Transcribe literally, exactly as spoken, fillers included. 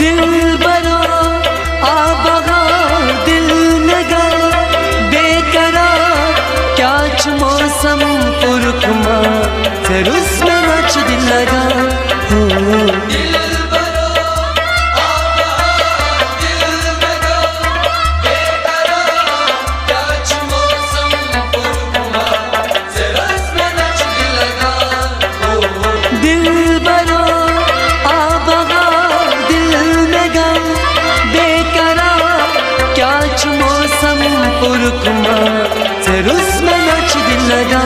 دلبرا، آ بہار دل نگاہ بے قرار، کیا چھ موسم پرکما، ژےٚ روٚس مےٚ نچھ دل لگا۔ ہو۔ دلبرا، آ بہار دل نگاہ بے قرار، کیا چھ موسم پرکما، ژےٚ روٚس مےٚ نچھ دل لگا۔